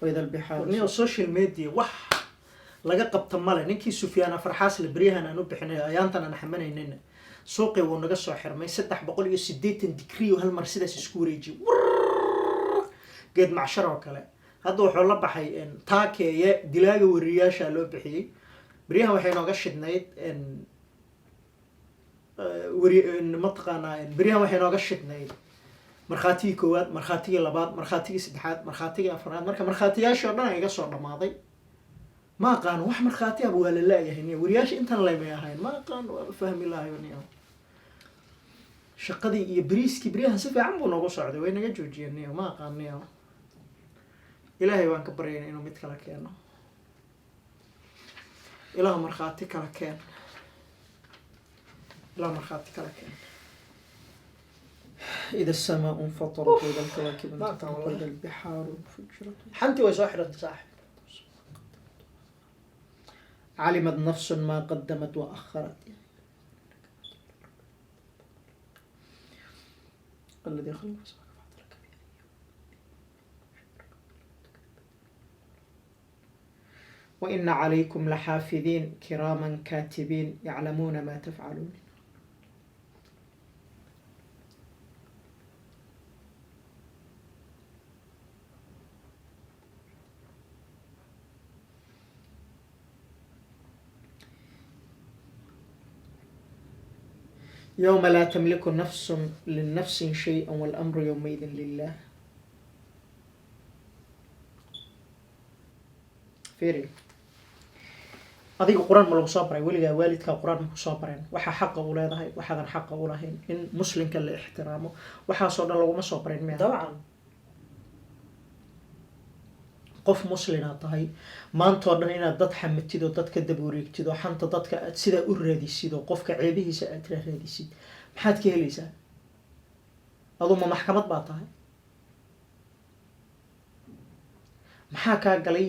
وإذا البحار Niyo, social media wax laga qabta male. Ninkii Sufyaan Afarxaasle beryahan aan u bixinay, ayaantan aan xamanaynina, suuqii wuu naga soo xirmay. 380 degree oo hal mar sidaas isku wareejiyay. Wrrr, geed macshar oo kale. Hadda wuxuu la baxay taakeeye dilaaga wariyaasha loo bixiyey. Beryahan waxay nooga shidnayd weri mataqaanaa, beryahan waxay nooga shidnayd markhaatigii koowaad, markhaatigii labaad, markhaatigii saddexaad, markhaatigii afraad. Marka markhaatiyaashii oo dhan iga soo dhammaaday. Ma aqaano wax markhaati aba waa la laayahay. Niyo, wariyaasha intan laymay ahayn, ma aqaano, waaba fahmi lahayo. Niyo, shaqadii iyo beriiskii beryahan si fiican buu noogu socday, way naga joojiyeen. Niyo, ma aqaan. Niyo, Ilaahay baan ka baryayna inuu mid kala keeno. Ilaahu markhaati kala keen, Ilaahu markhaati kala keen. إذا السماء انفطرت وإذا الكواكب ما انتثرت أعلم. وإذا البحار فجرت. Xantii way soo xidhantay, saaxib. علمت نفس ما قدمت وأخرت. الذي خلق فسواك فعدلك. وإن عليكم لحافظين كراما كاتبين يعلمون ما تفعلون. يوم لا تملك نفس لنفس شيئا والأمر يومئذ لله. Fiiri, adiga Qur-aan ma lagu soo baray weligaa? Waalidkaa Qur-aan ma ku soo bareen? Waxaa xaqa u leedahay, waxaadan xaqa u lahayn, in muslimka la ixtiraamo, waxaasoo dhan laguma soo barin miya? Dabcan. Qof muslinaad tahay, maantoo dhan inaad dad xamatid oo dad ka daba wareegtid oo xanta dadka aad sidaa u raadisid oo qofka ceebihiisa aad raadisid, maxaad ka helaysaa? Aduu ma maxkamad baa tahay? Maxaa kaa galay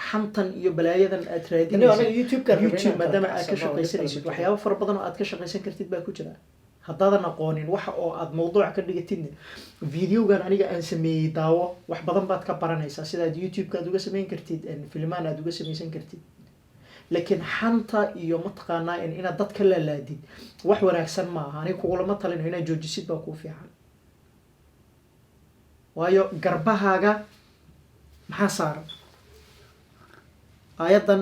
xantan iyo balaayadan aad Aniga raadinaysid? Anaga YouTube-ka rabay YouTube inaan maadaama kala aad ka kacsano, oo dhib kale shaqaysanaysid, ma jiro. waxyaabo fara badan oo aad ka shaqaysan kartid baa ku jira. Haddaadan aqoonin waxa oo aad mawduuc ka dhigatidna, videogan aniga aan sameeyey daawo, wax badan baad ka baranaysaa sidaad YouTube-ka aad uga samayn kartid, filmaan aad uga samaysan kartid. Laakiin xanta iyo mataqaanaa inaad dad ka laalaadid wax wanaagsan ma aha. Aniga kugulama talinayo, inaad joojisid baa kuu fiican. Waayo, garbahaaga maxaa saaran? Aayaddan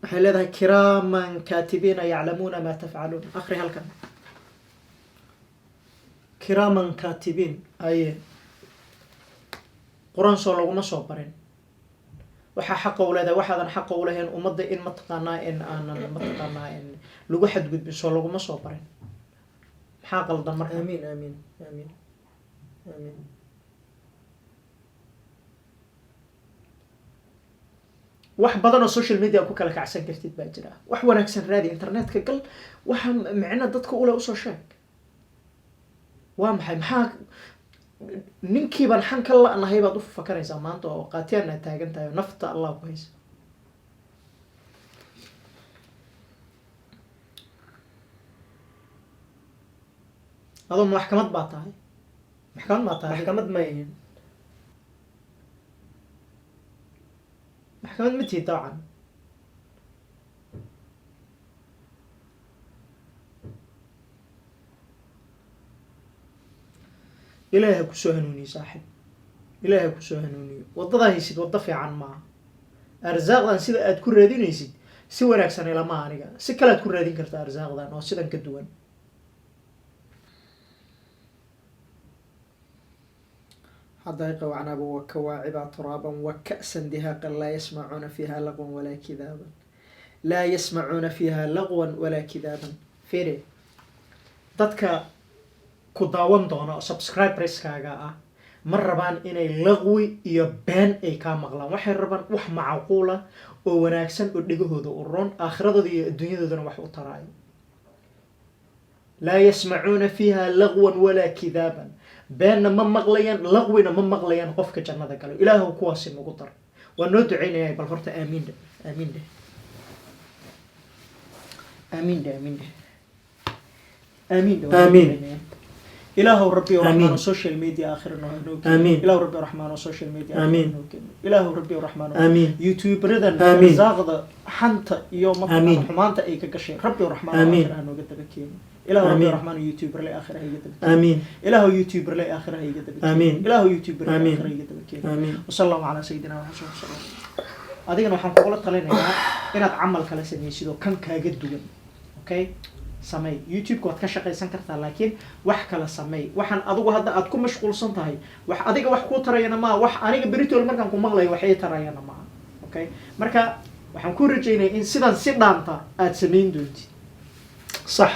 waxay leedahay kiraaman kaatibiina yaclamuuna maa tafcaluun. Akri halkan, kiraaman kaatibiin. Aye, Qur-aan soo laguma soo barin waxaa xaqa u leedahay, waxaadan xaqa u lahayn, ummadda in mataqaanaa in aanan mataqaanaa in lagu xadgudbin, soo laguma soo barin? Maxaa qaldan marka? Aamiin, aamiin, aamiin, aamiin. Wax badan oo social media ku kala kacsan kartid baa jira. Wax wanaagsan raadi, internetka gal, waxa micno dadka ule usoo sheeg. Waa maxay? Maxaa ninkiibaan xan ka la-nahay baad u fakanaysaa maanta oo qaatiyaan aad taagan tahay oo nafta Allah ku haysa? Adoo maxkamad baa tahay? Maxkamad baa tahay adiga? Maxkamad ma yihin. Maxkamad ma tihid dabcan. Ilaahay ha kusoo hanuuniyo, saaxib. Ilaahay ha kusoo hanuuniyo. Waddadaa haysid waddo fiican maaha. Arsaaqdan sida aad ku raadinaysid si wanaagsan ilama aniga. Si kale aad ku raadin kartaa arsaaqdan oo sidan ka duwan. حدائق وأعنابا وكواعب أترابا وكأسا دهاقا لا يسمعون فيها لغوا ولا كذابا. لا يسمعون فيها لغوا ولا كذابا. Fiiri, dadka ku daawan doona oo subscriberskaaga ah ma rabaan inay laqwi iyo been ay kaa maqlaan. Waxay rabaan wax macquula oo wanaagsan oo dhegahooda u roon, aakhiradooda iyo adduunyadoodana wax u taraayo. Laa yasmacuuna fiiha lagwan walaa kidaaban. Beenna ma maqlayaan, laqwina ma maqlayaan qofka jannada galo. Ilaahu kuwaasi nagu dar. Waa noo ducaynaya. Bal horta aamiin dheh, aamiin dheh, aamiin dheh, aamiin dheh, aamiin dheh. Waa noo Aamiin. ducaynaya. Ilaahow Rabbi Amiin. Raxmaan, social media aakhira noo noo keeni. Amiin. Ilaahow Rabbi Raxmaan, social media aakhira Amiin. noo keeni. Ilaahow Rabbi Raxmaan, Amiin. YouTuberadan Amiin. arsaaqda xanta iyo mataqaana Amiin. xumaanta ay ka gashay, Rabbi Raxmaan, Amiin. aakhira nooga daba keeni. Ilaahow Rabbi Amiin. Raxmaan, YouTuber le aakhira iga daba keeni. Amiin. Ilaahow YouTuber le aakhira iga daba keeni. Amiin. Ilaahow YouTuber le Amiin. aakhira iga daba keeni. Amiin. Wasala allahu calaa sayidina Maxamed sal slam. Adigana waxaan kugula talinayaa inaad camal kala sameysid oo kan kaaga duwan. Okay, samey. YouTube-ka waad ka shaqaysan kartaa, laakiin wax kala samey. Waxaan adigu hadda aad ku mashquulsan tahay, wax adiga wax kuu tarayana maa, wax aniga beritol markaan ku maqlayo wax ii tarayana maaha. Okay, marka waxaan ku rajaynaya in sidan si dhaanta aad samayn doontid. Sax.